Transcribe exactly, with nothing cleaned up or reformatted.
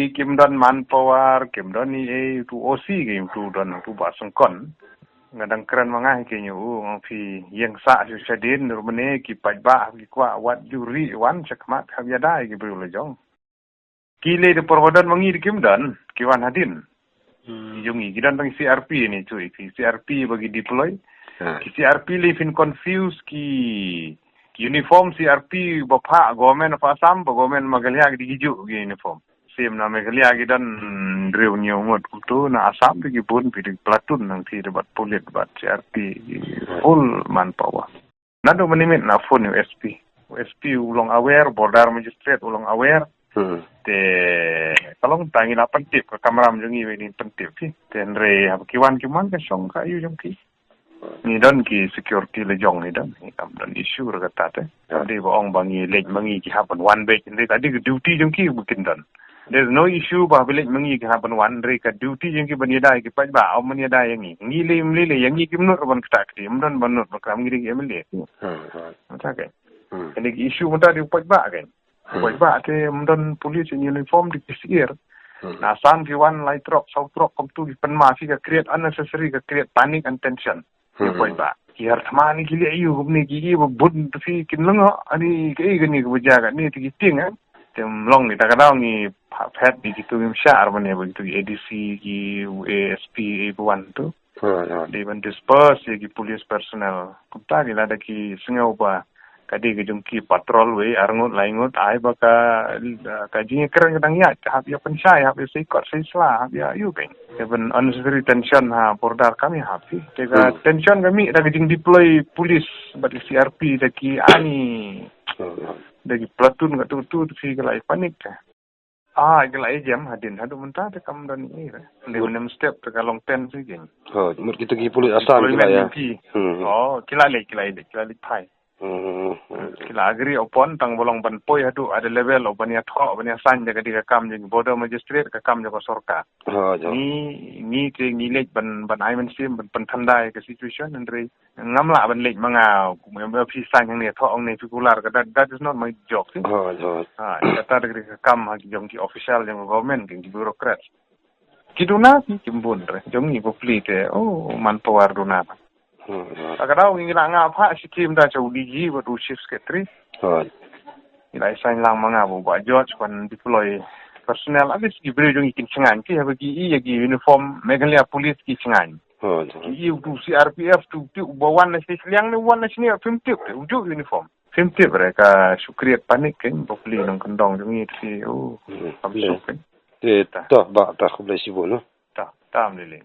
ki kim don manpower, kim don i ei, tu O C ki tu don tu ba sengkon. Nga dang kren ma nga hi ki nyu, nga phi ïeng sa shu shadin, rumane ki paidbah ki kwah wat juri wan shakmat kham ïada ki briew la jong. Ki lei da por ba don ma ngi da kim don, ki wan hadin. Hmm. Jong ngi ki don tang C R P ni tu ki C R P ba ki deploy. Ha. Ki C R P lei phin confuse ki, ki uniform C R P ba pha government of Assam, ba government Meghalaya ki di ki ju ki uniform. Sim na Meghalaya ki don hynriew hynñiew ngut kumtu, na Assam di ki bun, phi di platoon nang phi di bad pulit bad C R P ki full manpower. Naduh mynmiet na phone ïa u S P. U S P u long aware, border magistrate u long aware. Hmm. Te ka long tang ngi la pyntip, ka kamram jong ngi ïa ngi pyntip ki. Te hynrei haba ki wan ki man ka shong ka ïu jong ki. Ngi don ki security la jong ngi don. Ngi kam don issue ruh kata te. Ya. Dei ba ong ba ngi leit ma ngi ki hap ban wan beit. Hynrei ka dei ka duty jong ki ba kin don. There's no issue ba haba leit ma ngi ki hap ban wan. Hynrei ka duty jong ki ban ïada ïa ki paidbah, ym ban ïada ïa ngi. Ngi lei ym lei lei ïa ngi kim nud ban kata kti. Ym don ban nud ba kram ngi dei ki M L A. Hmm, hmm. Mata ke. Hmm. Kane ki issue mata dei u paidbah ke. Hmm. Paidbah te ym don police in uniform di ki syier. Hmm. Na Assam ki wan lai trok, saw trok kumtu ki pynma phi ka create unnecessary, ka create panic and tension. Ki Hmm. paidbah. Ki har thma ni ki leh ïu kumne ki ïu ba bun tu phi kin lyngngoh ani kaei kane kaba jia kane te ki tieng eh. Te ym long ni ta ka daw ngi pha phet di kitu ngim shah ar mane ba kitu ki A D C ki A S P ba wan tu. Ha, ha. Dei ban disperse ïa ki police personnel. Kumta ki lada ki sngew ba ka dei ka jong ki patrol wei ar ngut lai ngut ai ba ka, ka jingïakren ka dang ïaid, ka hap ïa pynshai, hap ïa sei kot sei sla, hap ïa ïu kein. Te ban unnecessary tension ha border kam ïa hap hi. Te ka Hmm. tension ka mih da ka jingdeploy police bad ki C R P da ki ani, Hmm, hmm. da ki platoon ka tu tu tu phi ka la ïa panic ka. Ah, ki la ïa jem hadin haduh mynta te kam don ei re. Hynrei Mut- mynne step te ka long tense hi kein. Ha, mut kitu ki police Assam ki la ïa. Deployment ki. Hmm, hmm. Oh, ki la leit, ki la leit, ki la leit phai. Hmm, hmm, hmm. Ki la agree upon tang ba long ban poi haduh ada level ban ïathoh, ban ïasain da ka dei ka kam jong border magistrate, ka kam jong ka sorkar. Ha, jong. Ngi, ngi te ngi leit ban, ban ai mynsiem, ban, ban pynthymmai ka situation, hynrei ngam lah ban leit ma nga, kum em phi sain hangne, thoh hangne, phi kular ka, that, that is not my job, see. Ha, ha. Ha, kata da ka dei ka kam ha ki jong ki official jong ka government, ki bureaucrats. Ki duna ki, kim bun re. Jong ngi bapli te, oh, manpower duna. Ka daw ngi la nga pha shi kim da cha u D G bad u chief secretary. Ngi la sign lang ma nga ba ba jot ban deploy personnel, at least ki briew jong ngi kin chngaiñ, ki haba ki i ïa ki uniform Meghalaya Police ki chngaiñ. Ki i u tu C R P F tu tu ba wan na shi liang ne wan na shi ne phim tip u ju uniform. Phim tip re ka shu create panic kein ba pli nong kyndong jong ngi ti u kam suk kein. Te ta ba ta khublei shibun no. Ta ta am lili.